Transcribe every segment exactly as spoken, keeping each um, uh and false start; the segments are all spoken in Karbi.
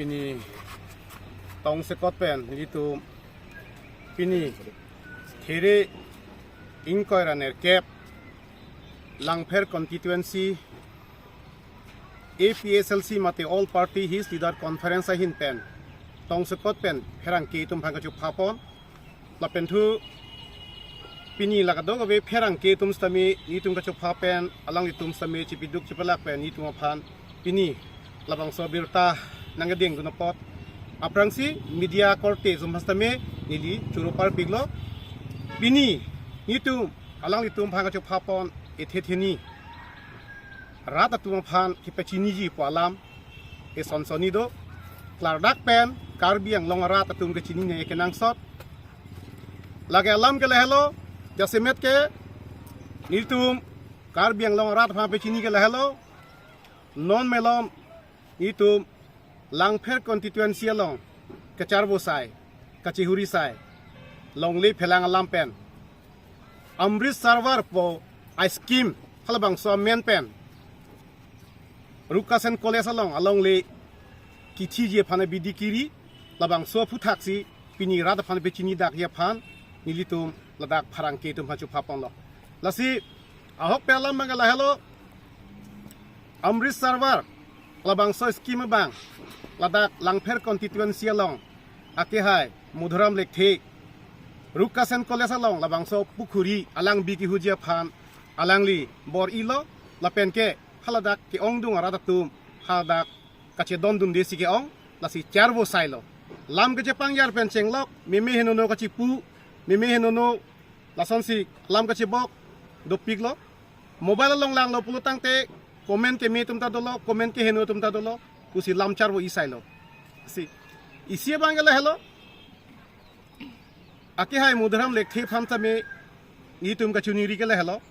Pini tongsekot pen nelitum pini three ingkoi ra nerkep Langpher constituency A P H L C mate All Party Hills Leader Conference ahin pen tongsekot pen pherangke atum aphan kachopha pon. Lapen thu pini la kadokave pherangke atum sitame nelitum kachopha pen alanglitum sitame chipiduk chipalak pen nelitum aphan pini labangso abirta nangkedengdun apot aphrangsi media korte atum aphan sitame neli choro parpiklo. Pini nelitum alanglitum aphan kachopha pon ethe theni rat atum aphan kepachiniji pu alam eson sonni do. Klardak pen Karbi Anglong arat atum kechinine kenangsot. Lake alam ke lahelo, jasemet ke nelitum Karbi Anglong arat aphan pachini ke lahelo. Non malom nelitum Langpher constituency along kacharvo sai, kachihuri sai, longle phelang alam pen Amrit Sarovar pu a-scheme halabangso amen pen Rukasen College along alongle kithiji aphan abidi kiri, labangso aphuthaksi pini rat aphan pachinidakji aphan nelitum ladak pherangke atum aphan chopha ponlo. Lasi ahok pen alam abang ke lahelo, Amrit Sarovar labangso scheme abang ladak Langpher constituency along akehai Madhuram Lekthe Rukasen College along labangso pukhuri alangbi kihuji aphan alangli bor-ilo, lapen ke haladak ke-ongdung arat atum hadak kachedondunde si ke-ong, lasi charvo sailo. Lam kachepangjar pen chenglok, meme henono kachipu, meme henono lasonsi lam kachebok dopiklo. Mobile along langlo pulo tangte comment keme atum ta dolo, comment keheno atum ta dolo, pusi lam charvo-i sailo. Si, isi abang ke lahelo, akehai Madhuram Lekthe aphan sitame nelitum kachiniri ke lahelo.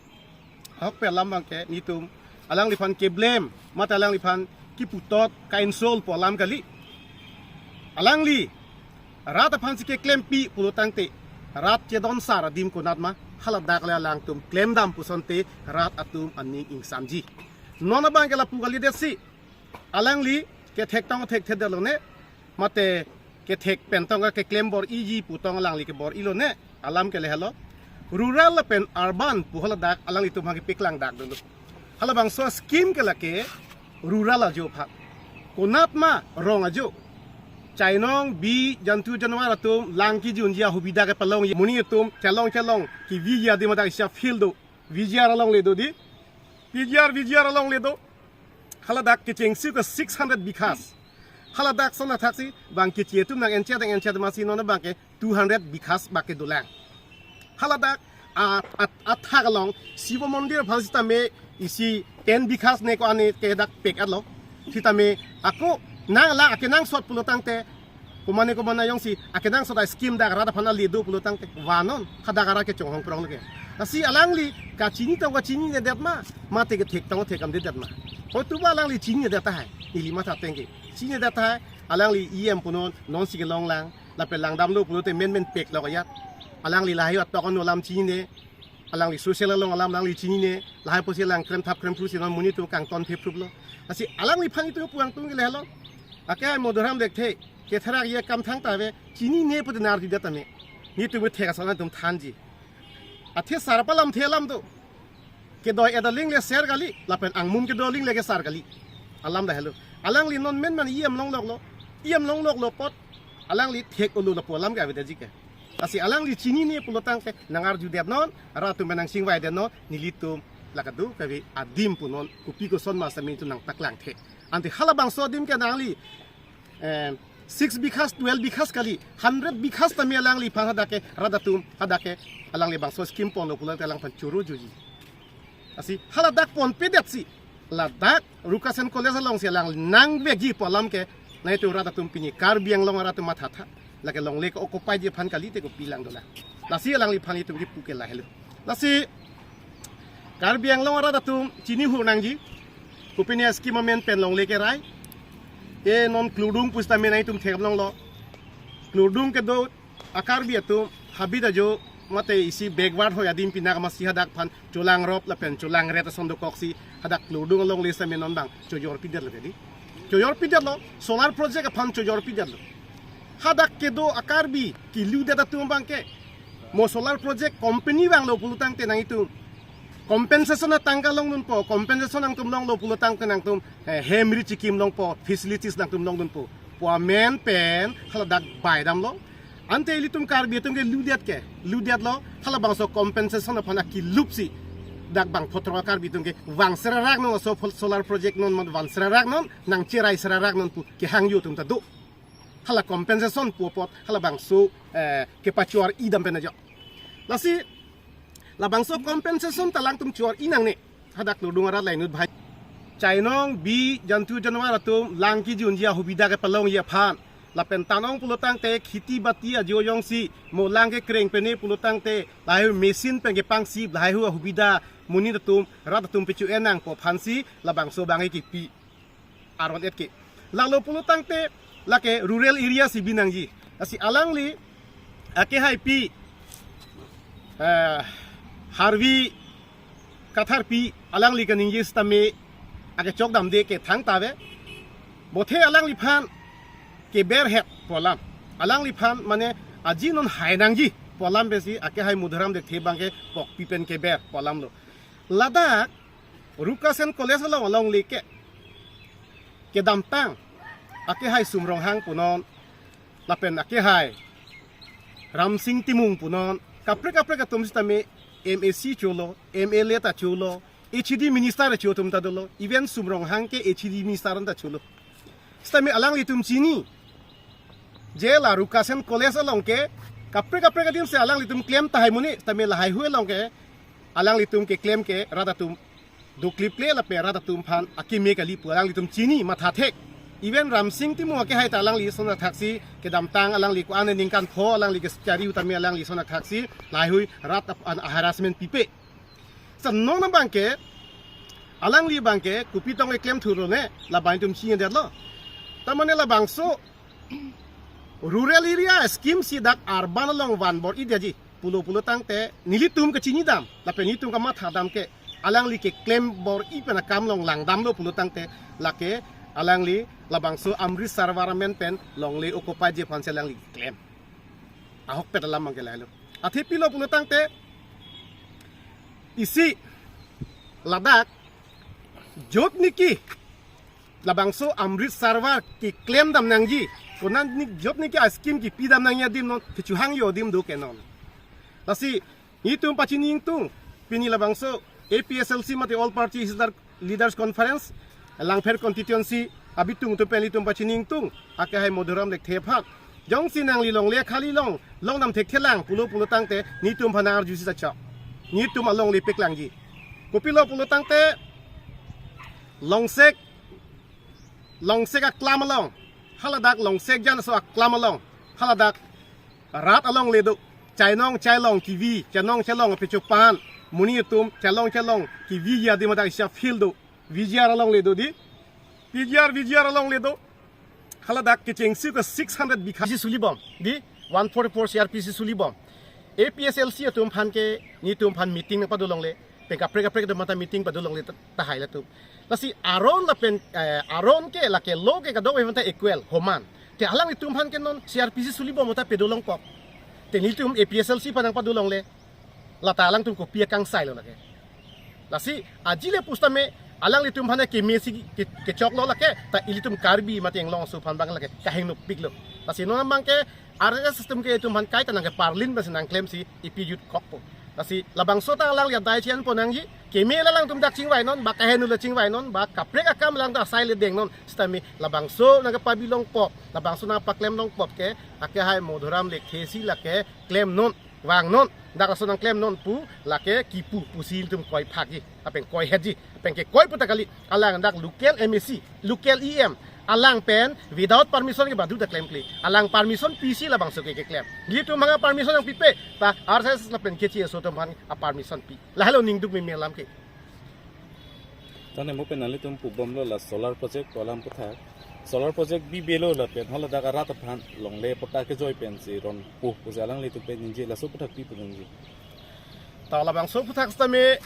Ahok pen alam abang ke nelitum alangliphan keblem mate alangliphan kiputot ka-insult pu alam kali. Alangli rat aphansi keklempi pulo tangte rat chedon sar adim konat ma, haladak le alangtum klemdam pu asonte rat atum aning ingsamji. Non abang ke lapu kalidetsi alangli kethek tong thekthedetlo ne, mate kethek pen tong keklem bor-iji pu tong alangli kebor-ilo ne, alam ke lahelo. Rural lapen urban pu haladak alanglitum aphan kepaklang dak dolo. Halabangso scheme ke lake rural ajo aphan. Konat ma rong ajo. Chainong, bi, jantu janwar atum lang kijunji ahubida kepalong, monit atum chelong chelong keviji adim adak isi a-field do. V G R alongle do di. P G R, V G R alongle do. Haladak kechengsi ke six hundred bighas. Haladak ason athaksi bang keche atum nang-enchet nang-enchet masi non abang ke two hundred bighas bak kedolang. Haladak a, a, athak along Shiva Mandir aphan sitame isi ten bighas ne ko-an ne ke dak pek-etlo. Sitame ako nang la akenangsot pulo tangte, komane komane jongsi akenangsot a-scheme dak rat aphan ale do pulo tangte vanon, hadak arat kechonghong prong leke. Lasi alangli kachini tong kachininedet ma, mate kethek tong thekdamdedet ma. Hoituba alangli chininedet tahai, neli matha ateng ke. Chininedet tahai, alangli E M punon, nonsi kelong lang, lapen langdamlo pulote menmen peklo kayat. Alangli lahai atok ano alam chinine, alangli social along alam alangli chinine, lahai pusi alang kremthap kremphu si non monit atum kangton phephruplo. Lasi alangliphan itum puang tung ke lahelo. Akehai Madhuram Lekthe, ketherak ye kam thangta ave, chinine pute nangkarjudet tame. Nelitum thek ason atum thanji. Athe sarpa lamthe alam do. Kedoi-et aling le ser kali, lapen angmum kedo aling le kesar kali. Alam lahelo. Alangli non menmen E M longloklo. E M longloklo apot alangli thek-olo lapu alam ke avedetji ke. Lasi alangli chinine pulo tangte nang-arjudet non, rat atum pen nangchingvaidet non, nelitum la kadokave adim punon kopi koson ma sitame nelitum nangpaklangthe. Ante halabangso adim ke nangli, eh, six bighas, twelve bighas kali, hundred bighas tame alangliphan hadak ke, rat atum hadak ke, alangli bangso scheme ponlo pulote alangphan choro juji. Lasi haladak ponpedetsi, ladak Rukasen College alongsi alang nangvekji pu alam ke, nangtum rat atum pini Karbi Anglong arat atum mathatha, lake longle ke-occupyji aphan kalite kopi lang dolang. Lasi alangliphan itum kipu ke lahelo. Lasi Karbi Anglong arat atum chini hur nangji, kopine a-scheme amen pen longle kerai. E non kludung pusitame nangtum thekdam longlo. Kludung kedo a-Karbi atum habit ajo mate isi backward hoi adim pinak masi hadak aphan cholangrop lapen cholangret ason dokoksi hadak kludung alongle sitame non bang chojorpidetlo kedi. Choyor pidetlo, solar project aphan choyor pidetlo. Hadak kedo a-Karbi kiludet atum abangke, mo solar project company vanglo pulo tangte nangtum compensation atangka longdunpo, compensation nangtum longlo pulo tangte nangtum, eh, hem ri chikim longpo, facilities nangtum longdunpo pu amen pen haladak baidamlo. Ante ilitum Karbi atum ke ludet ke, ludetlo, halabangso compensation aphan akilupsi dak bang photrok a-Karbi atum ke vang serarak non, aso phol solar project non man vang serarak non, nangcherai serarak non pu kehangjo atum ta do. Hala compensation pu apot halabangso, eh, kepachoar-idam pen ajo. Lasi labangso compensation ta alangtum choar-i nangne. Hadak lodung arat la inut bhai. Chainong bi jantu janwar atum lang kijunji ahubida kepalongji aphan, lapen tanong pulo tangte khiti bati ajo jongsi mo lang kekreng pene pulo tangte lahai machine pen kepangsi lahai hu ahubida monit atum, rat atum pechu enang pu aphansi labangso abangke kipi aron et ke. Lalo pulo tangte lake rural area si binangji. Lasi alangli akehaipi, eh, Harvi Katharpi alangli kaningje sitame akechok damde ke thangta ave. Bothe alangliphan keber het pu alam, alangliphan mane aji non hai nangji pu alam pensi akehai Madhuram Lekthe abangke pokpi pen keber pu alamlo. Ladak Rukasen College along alongle ke kedamtang akehai Sum Ronghang punon, lapen akehai Ramsing Timung punon, kaprek kaprek atum sitame M A C cholo, M L A ta cholo, H E D minister cho atum ta dolo, even Sum Ronghang ke H E D minister ta cholo. Sitame alanglitum chini je la Rukasen College along ke kaprek kaprek adim si alanglitum klem tahai muni, sitame lahai hu along ke alanglitum keklem ke rat atum doklip kle lapen rat atum aphan akeme kali pu alanglitum chini matha thek. Even Ramsing Timung akehai ta alangli ason athaksi kedamtang alangli ko-an aningkan pho alangli kechari utami alangli ason athaksi lahai hui rat aphan harassment pipe. Sa non abangke alangli abangke kopi tong keklem thurone labang atum chinidetlo. Ta mane labangso rural area scheme si dak urban along van bor-idetji pulo pulo tangte nelitum kachinidam lapen nelitum kamathadam ke alangli keklem bor-i pen akam along langdamlo pulo tangte lake alangli labangso Amrit Sarovar amen pen longle occupyji aphansi alangli keklem. Ahokpet alam abangke lahelo. Athe pilo pulo tangte isi ladak jotniki labangso Amrit Sarovar keklem dam nangji, konatni jotniki a-scheme kipi dam nangji adim non kechohangjo adim do ke non. Lasi nelitum pachini ingtung, pini labangso A P H L C mate All Party Leader, Leaders Conference, Langpher Constituency abitung atum pen nelitum pachini ingtung, akehai Madhuram Lekthe aphan. Jongsi nangli longle khali long, longdam thekthelang pulo pulo tangte nelitum aphan arjusi ta chok. Nelitum alongle peklangji. Kopilo pulo tangte Longsek, Longsek aklam along, haladak Longsek jan aso aklam along, haladak rat alongle do, chainong chailong kivi, chainong chailong apechopan, monit atum chailong chailong kivi ya di madak isha field do, V G R alongle do di, P G R, V G R alongle do, haladak kechengsi ke six hundred bigha si sulibom di, one forty-four C R P C sulibom. A P H L C atum aphan ke nelitum aphan meeting nangpado longle, pen kaprek kaprek atum aphan ta meeting pado longle ta, tahai latum. Lasi aron lapen, eh, aron ke lake lo ke kadokave aphan ta equal, homan. Te alanglitum aphan ke non C R P C sulibom ta pado longkok. Te nelitum A P H L C aphan nangpado longle, lata alangtum kopi akangsailo lake. Lasi ajile pusitame alanglitum aphan keme si ke, kechoklo lake, ta ilitum Karbi mate Anglong aso aphan abang lake kahingno piklo. Lasi non abangke R S S system ke itum aphan kaita nangkeparlin pensi nangklemsi ipi jut kokpo. Lasi labangso ta alangli adai chianpo nangji, keme la alangtum dak chingvainon, ba kaheno le chingvainon, ba kaprek akam alangtum asai le dengnon, sitame labangso nangkepabi longpo, labangso nangpaklem longpo ke, akehai Madhuram Lekthe si lake klemnon, vangnon, dak laso nangklemnon pu lake kipu pusi itum koi phakji, lapen koi hetji, lapen kekoi pu ta kali, alang dak local M A C, local E M, alang pen without permission ke baduta klemkle, alang permission pisi labangso ke keklem. Nelitum aphan permission nangpipe, ta R S S lapen K H A S O atum aphan a-permission pi. Lahelo ningduk meme alam ke. Tane mo pen nanglitum pubomlo la solar project pu alam aputhak. Solar project bibelo lapen haladak arat aphan longle patta kejoi pensi ronpo pusi alanglitum pen ningje, laso aputhak pi pu ningje. Ta labangso aputhak sitame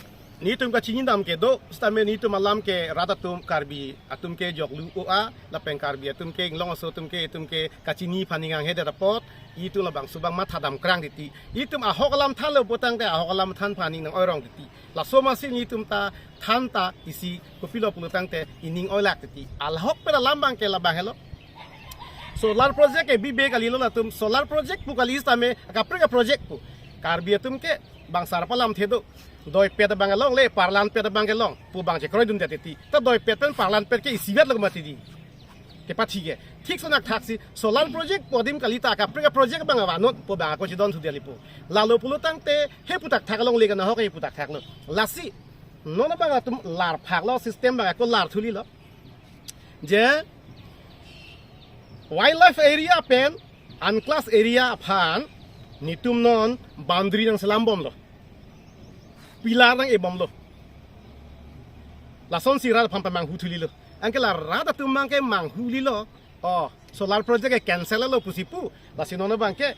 Netum kachini dam kedo, sitame netum alam ke rat atum Karbi atum ke joklu o a, lapen Karbi atum ke inglong aso atum ke, itum ke kachini aphan ning anghedet apot, itum labangso abang matha damkrang titi. Itum ahok alam thanlo pulotangte ahok alam than aphan ning nang-oirong titi. Laso masi netum ta than ta isi kopilo pulotangte ining oilak titi. Ahok pen alam abang ke labang helo. Solar project ke bibe kalilo latum, solar project pu kali sitame kaprek a project pu. Karbi atum ke bang sarpa lamthe do. Doipet abang along le parlanpet abang kelong pu abang chekroidundet titi. Ta doipet pen parlanpet ke isivet lo mati di. Kepathi ke. Thik sonak thaksi solar project pu adim kali ta kaprek a project abang avanut pu abang ako chedon thudeli pu. Lalo pulotangte he putak thak along le kana ahok he putak thak lo. Lasi non abang atum lar phak lo, system abang ako lar thuli lo. Je wildlife area pen unclass area aphan netum non boundary nangselam bomlo. Pillar nang-e bomlo. Lasonsi rat aphan pamanghu thuli lo. Anke la rat atum abang ke manghuli lo. Oh, solar project ke cancel lo pusi pu. Lasi non abang ke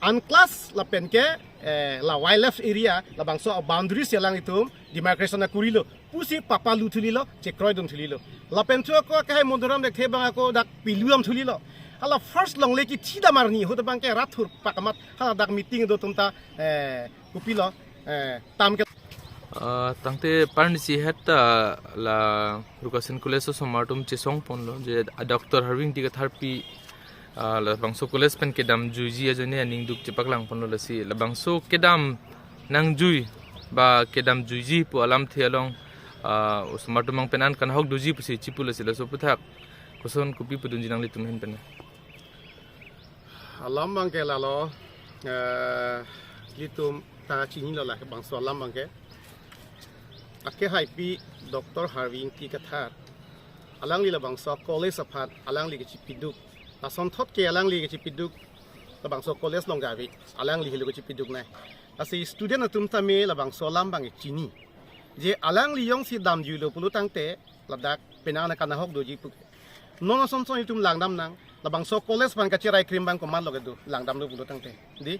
unclass lapen ke eh, la wildlife area labangso boundary si alanglitum demarcation akuri lo. Pusi papalu thuli lo, chekroidun thuli lo. Lapen thu ako kahai Madhuram Lekthe abang ako dak pilu dam thuli lo. Hala first longle kithi dam arni ahut abang ke rat thurpak amat hala dak meeting do atum ta eh, kopilo eh, tam ke. Ah, tangte parnisi het ta la Rukasin College osomar atum chesong ponlo je, ah, Doctor Harvey Ingti Kathar pi, ah, labangso college pen kedam juiji ajoine aning duk chepaklang ponlo. Lasi labangso kedam nangjui ba kedam juiji pu alamthe along, ah, osomar atum abang pen an kanahok doji pusi chipu, lasi laso aputhak koson kopi pudunji nanglitum ahin pen? Alam abang ke lalo, eh, ilitum ta chinilo la bangso alam abang ke. Akehaipi Doctor Harvey Ingti Kathar, alangli labangso college aphan alangli kechipiduk. Lasonthot ke alangli kechipiduk labangso college along kave, alangli helo kechipiduknei. Lasi student atum tame labangso alam abang chini. Je alangli jongsi damjuilo pulotangte ladak penang na kanahok doji pu. Non asonson itum langdam nang, labangso college abang kacherai krim abang komatlo kedo, langdamlo pulotangte. Di,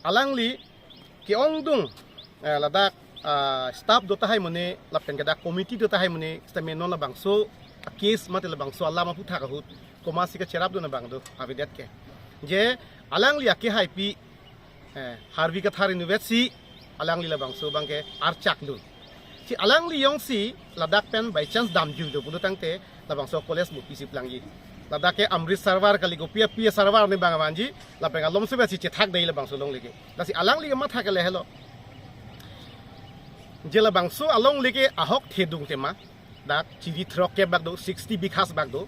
alangli ke-ongdung, eh, ladak, ah, staff do tahai mone, lapen ke dak committee do tahai mone, sitame non labangso case mate labangso alam aputhak ahut, komatsi kacherapdun abang do, avedet ke. Je, alangli akehaipi, eh, Harvey Kathar inutvet si alangli labangso abang ke archaklo. Si alangli jongsi ladak pen by chance damjuilo pulotangte labangso college mo pisi plangji. Ladak ke Amrit Sarovar kali kopi api Sarovar ni abang avanji, lapen alom sebe si chethak dei labangso longle ke. Lasi alangli kematha ke le helo. Je labangso alongle ke ahok thedung tema. Dak chiri throk ke bak do, sixty bighas bak do.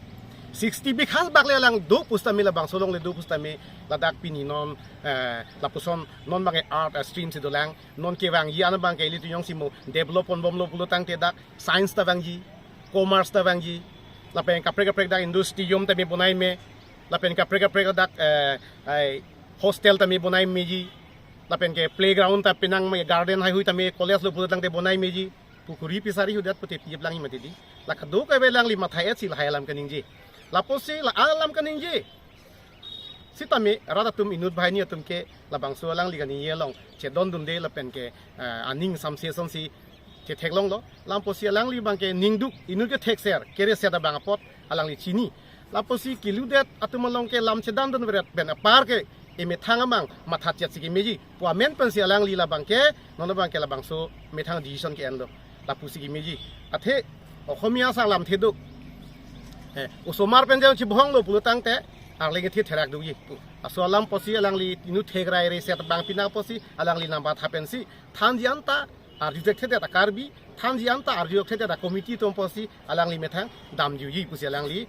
Sixty bighas bak le alang do pusitame labangso alongle do pusitame ladak pini non, eh, lapuson non abang ke art, eh, stream si dolang, non kevangji an abang ke ilitum jongsi mo develop ponbomlo pulotangte dak science ta vangji, commerce ta vangji, lapen kaprek kaprek dak industry yom tame bonai me, lapen kaprek kaprek dak, eh, ai hostel tame bonai meji, lapen ke playground ta penang me, garden haihui tame college lo pulotangte bonai meji. Pukuri pisari hudat pute pijep langji mati di. La kado kave alangli matha-et si lahai alam kaningje. Lapusi la alam kaningje. Sitame rat atum inut banghini atum ke labangso alangli kaningje along chedondunde lapen ke, eh, aning samse asonsi chetheklonglo. Lapusi alangli abang ke ningduk inut kethekser, kereset abang apot alangli chini. Lapusi keludet atum along ke lam chedamdun veret pen apar ke emethang amang matha chetsi kemeji pu amen pensi alangli labang ke, non abang ke labangso methang decision ke-enlo. Lapusi kemeji. Athe Okhomia sang lamthe do. Eh, osomar pen jang chibohonglo pulotangte arleng kethe therak doji. Laso alam pusi alangli inut thekrai reset abang pina pusi alangli nangpatha pensi thanji anta arju thekthedet a Karbi, thanji anta arju thekthedet a committee atum pusi alangli methang damjuji pusi alangli